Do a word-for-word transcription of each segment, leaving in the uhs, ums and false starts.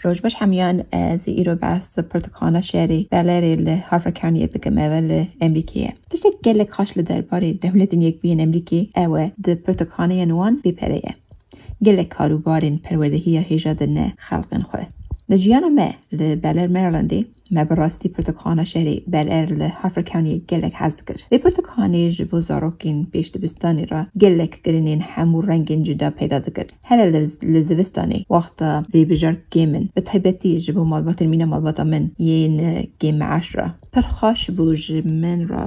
Roj baş hemiyan, ez îro behs pirtûkxana şerê Bel Airê li Harford Countyê bikim, ew li Emrîkê ye. Tiştek gelek xweş li derbarê Dewletên Yekbûyên Emrîkê ew e, di pirtûkxaneyên wan bê pere ye. Gelek karûbarên perwerdehiya hêja dine xelqên xwe. Di jiyana me li Bel Air Marylandê, me bi rastî pirtûkxana şerê Bel Air li Harford Countyê gelek hez dikir. Vê pirtûkxanê ji bo zarokên pêş dibistanê re gelek kirinên hemû rengên cuda peyda dikir. Hele li, li zivistanê, wexta vêbijark kêm in, bi taybetî ji bo malbatên mîna malbata min yên kêm meaş re, pir xweş bû ji min re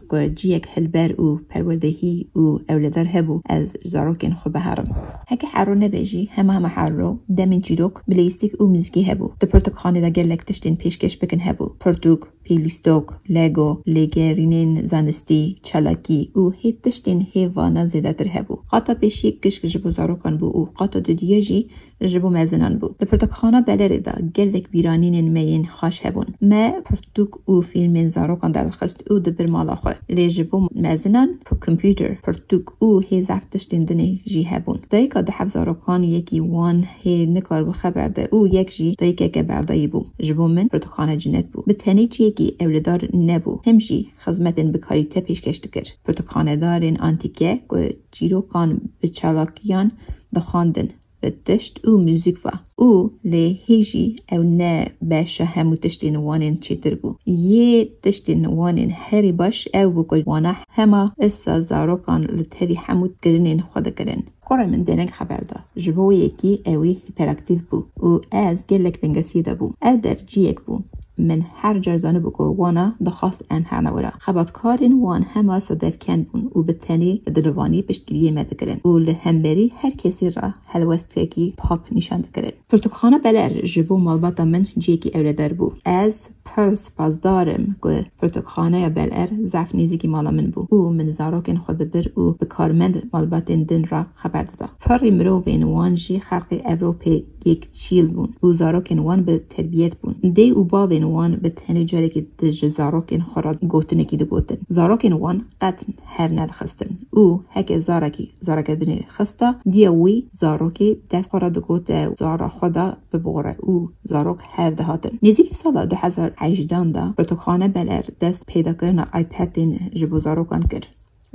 ku ciyek hilber û perwerdehî û ewledar hebû, ez zarokên xwe biherim. Heke her ro nebe jî, hema hema her ro demên çîrok, bi leyîstik û muzîkê hebû. Di pirtûkxanê de gelek tiştên pêşkêş bikin hebû. Pirtûk, pêlîstok, lego, lêgerînên zanistî, çalakî û hê tiştên hê vana zêdetir hebû. Qata pêşiyê gişk ji bo zarokan bû û qata dudiya jî ji bo mezinan bû. Li pirtûkxana Bel Airê de gelek bîranînên me yên xweş hebûn. Me pirtûk û fîlmên zarokan derdixist û dibir mala xwe. Lê ji bo mezinan, computer, pirtûk û hê zehf tiştên dinê jî hebûn. Dayika du heb zarokan, yekî wan hê nikaribû xeber de û yek jî dayikeke berdayî bû. Ji bo min pirtûkxane cinet bû. Bi tenê ciyekî ewledar nebû, him jî xizmetên bi kalîte pêşkêş dikir. Pirtûkxanedarên antîke ku çîrokan bi çalakiyan dixwendin, bi tişt û muzîk ve û lê hê jî ew ne beşa hemû tiştên wan ên çêtir bû. Yê tiştên wan ên herî baş ew bû ku wana hema isa zarokan li tevî hemû kirinên xwe dikirin. Kurê min denek xeber da. Ji bo wê yekî ew ê hîperaktîf bû û ez gelek tengesiyê de bûm. Ev der ciyek bû. Min her car zanibû ku wana dixwast em herne wira. Xebatkarên wan hema sedefkend bûn û bi tenê bi dilivanî piştgiriyê me dikirin û li hemberî her kesî re helwestekî pak nîşan dikirin. Pirtûkxana Bel Air ji bo malbata min ciyekî ewledar bû. Ez pir spasdar im ku pirtûkxaneya Bel Air zehf nêzîkî mala min bû û min zarokên xwe dibir û bi karmend malbatên din re xeber dida. Pirî mirovên wan jî xelkê Ewropê yekçîl bûn û zarokên wan bi terbiyet bûn. Dê û bavên wan bi tenê carekî di ji zarokên xwe re gotinekî digotin. Zarokên wan qet hev nedixistin û heke zarekî zareke dinê xista, diya wî zarokê dest xwe re digote û zara xwe de bibore û zarok hev dihatin. Nêzîkî sala du hezar hejdan de pirtûkxane Bel Air dest peydakirina iPadên ji bo zarokan kir.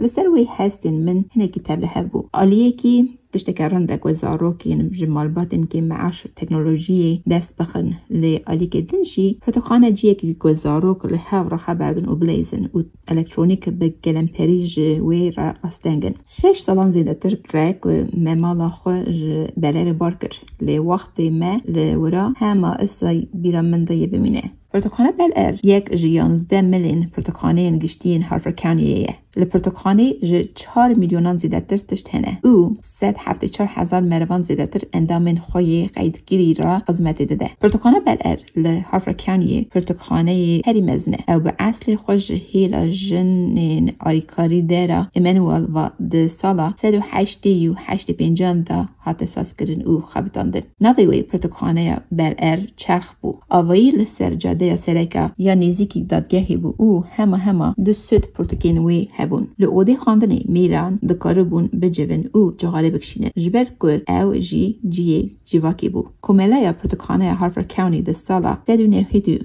Li ser wê hestên min hinekî tevlihev bû. Aliyekî tişteke rind e ku zarokên ji malbatên kêm meaş teknolojiyê dest bixin, lê aliyekê din jî pirtûkxane ciyekî ku zarok li hev re xeber din û bileyzin û elektronîk bi gelemperî ji wê re asteng in. Şeş salan zêdetir re ku me mala xwe ji Bel Airê bar kir, lê wextê me li wira hema isa bîra min de yê bimîne. Pirtûkxane Bel Air yek ji yanzdeh milên pirtûkxaneyên giştî yên Harford Countyê ye. Li pirtûkxanê ji çar milyonan zêdetir tişt hene û sed heftê çar hezar merivan zêdetir endamên xwe yê qeydkirî re xizmetê dide. Pirtûkxane Bel Air li Harford Countyê pirtûkxaneyê herî mezin e. Ew bi eslê xwe ji hêla jinên alîkarî dera Emmanuel ve di sala sed û heştê û heştê pêncan de hate sazkirin û xebitandin. Navê wê pirtûkxaneya Bel Air çerx bû. Avayî li ser cadeya sereke ya nêzîkî dadgehê bû û hema hema du sed pirtûkên wê hebûn. Li odê xwendinê mêran dikaribûn bicivin û cixalê bikişînin, ji ber ku ew jî cihê civakê bû. Komeleya Pirtûkxaneya Harford County di sala sed û newî û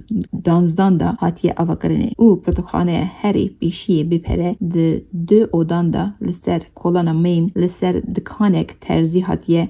duanzdan de hatiye avakirinê û pirtûkxaneya herî pêşiyê bê pere di du odan de li ser kolana Main li ser dikanek terzî hatiye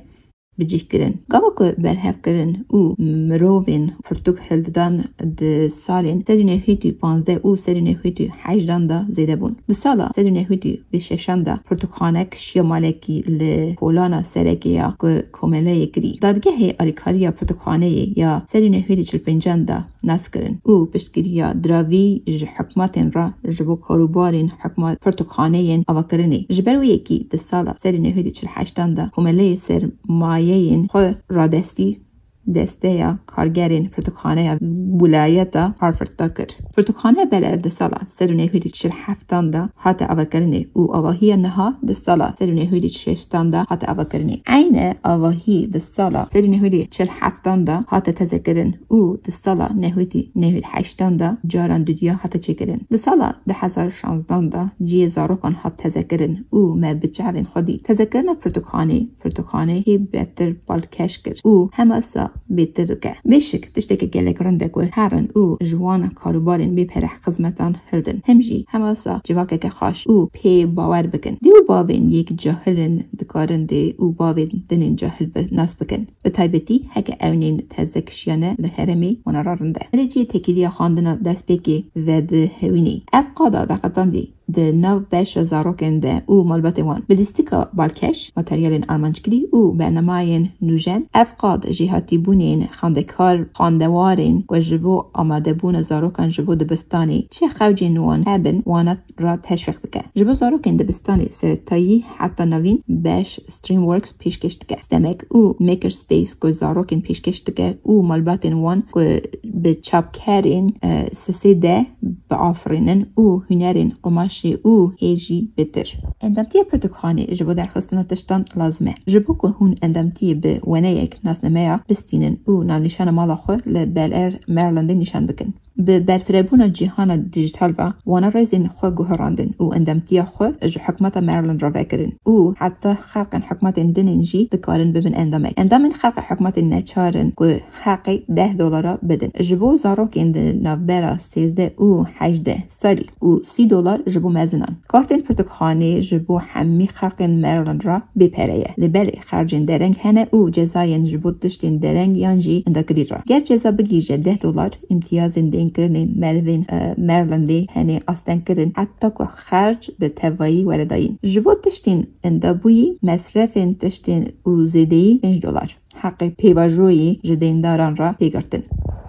bicihkirin. Gava ku berhevkirin û mirovên pirtûk hildidan di salên sed û newî û panzdeh û sed û newî û hejdan de zêde bûn. Di sala sed û newî û şeşan de pirtûkxanek şiya malekî li kolana serekê ya ku komeleyê kirî. Dadgehê alîkariya pirtûkxaneyê ya sed û newî û çil pêncan de nas kirin û piştgiriya diravî ji hikûmetên re ji bo karûbarên hikûmet pirtûkxaneyên avakirinê. Ji ber wê yekî di sala sed û newî û çil heştan de komeleyê sermayeyên xwe radestî desteya kargerên pirtûkxaneya wilayeta Harford de kir. Pirtûkxaneya Bel Air di sala sed û newî û çil heftan de hate avakirinê û avahiya niha di sala sed û newî û şeştan de hate avakirinê. Eyne avahî di sala sed û newî û çil heftan de hate tezekirin û di sala newî û newî û heştan de caran dudiya hate çêkirin. Di sala du hezar şanzdan de cihê zarokan hat tezekirin û me bi çavên xwe dî. Tezekirina pirtûkxanê, pirtûkxanê hê betir balkêş kir û hema sa bêtir dike. Bêşik tişteke gelek rind e ku herin û ji wan karûbarên bê pere xizmetan hildin. Hem jî hemasa civakeke xweş û pê bawer bikin. Dê û bavên yek cahil in dikarin dê û bavên dinên cahil bi nas bikin. Bi taybetî heke ew nên teze kişiyane li herêmê wana re rind e. Rêciyê têkiliya xwendina destpêkê vedihewînê. Ev qada veqetandî di nav beşa zarokên de û malbatên wan bi lîstika balkêş, materyalên armanckirî û bernamayên nûjen. Ev qad jêhatîbûnên xwendekar, xwendewarên ku ji bo amadebûna zarokan ji bo dibistanê çi xewcên wan hebin, wana re teşwîq dike. Ji bo zarokên dibistanê seretayî heta navîn beş Streamworks pêşkêş dike. Stemek û Makerspace ku zarokên pêşkêş dike û malbatên wan ku bi çapkerên, e, sisê de biafirînin û hunerên qumaşê û hê jî bêtir. Endamtiya pirtûkxanê ji bo derxistina tiştan lazim e. Ji bo ku hûn endamtiyê bi weneyek nasnameya bistînin û navnîşana mala xwe li Bel Air Marylandê nîşan bikin. Bi berfirebûna cîhana dîjîtal ve wana rêzên xwe guherandin û endamtiya xwe ji hikûmeta Maryland re vekirin û heta xelqên hikûmetên din jî dikarin bibin endamek. Endamên xelqê hikûmetên neçar in ku heqê deh dolara bidin. Ji bo zarokên di navbera sêzdeh û hejdeh salî û sî dolar ji bo mezinan. Kartên pirtûkxanê ji bo hemî xelqên Maryland re bê pere ye. Lê belê xercên dereng hene û cezayên ji bo tiştên dereng yan jî endakirî re. Ger ceza bigihîje deh dolar, îmtiyazên deynkirinê merivên, e, Marylandê hene astengkirin heta ku xerc bi tevayî were dayîn. Ji bo tiştên endabûyî, mesrefên tiştên û zêdeyî pênc dolar. Heqê pêvajoyî ji deyndaran re tê girtin.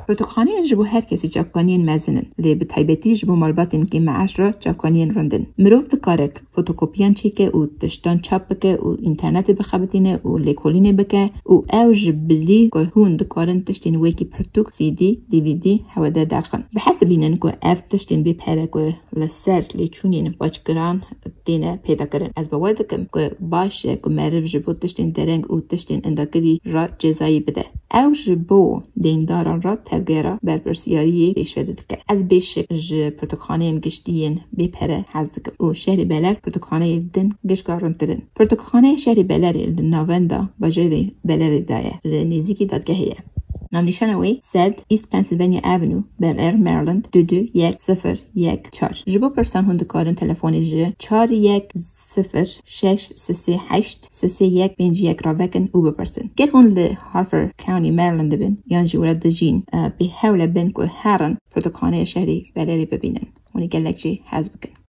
Pirtûkxaneyên ji bo her kesî çapkaniyên mezin in, lê bi taybetî ji bo malbatên kêmmeaş re çapkaniyên rind in. Mirov dikare fotokopiyan çêke û tiştan çap bike û înternetê bixebitîne û lêkolînê bike û ew ji bilî ku hûn dikarin tiştên wekî pirtûk, C D, D V D hewede derxin. Bihesibînin ku ev tiştên bê pere ku li ser lêçûnên paçgiran têne peyda kirin. Ez bawer dikim ku baş e ku meriv ji bo tiştên dereng û tiştên endakirî re cezayî bide. Ew ji bo deyndaran re tevgera berpirsiyariyê pêşve dike. Ez bêşik ji pirtûkxaneyên giştî yên bê pere hez dikim û şehrê Beler pirtûkxaneyên din gişka rindtir in. Pirtûkxaneya şehrê Belerê li navenda bajarê Belerê de ye, li nêzîkî dadgehê ye. Navnîşana wê sed East Pennsylvania Avenue, Bel Air, Maryland, du du yek sifir yek çar. Ji bo pirsan hûn dikarin telefonê ji çar yek sifir şeş sisê heşt sisê yek pênc yek re vekin û bipirsin. Ger hûn li Harford County, Maryland dibin yan jî were dijîn, e, pê hewl e bin ku herin pirtûkxaneya şehrê Belerê bibînin. Hûn ê gelek jê hez bikin.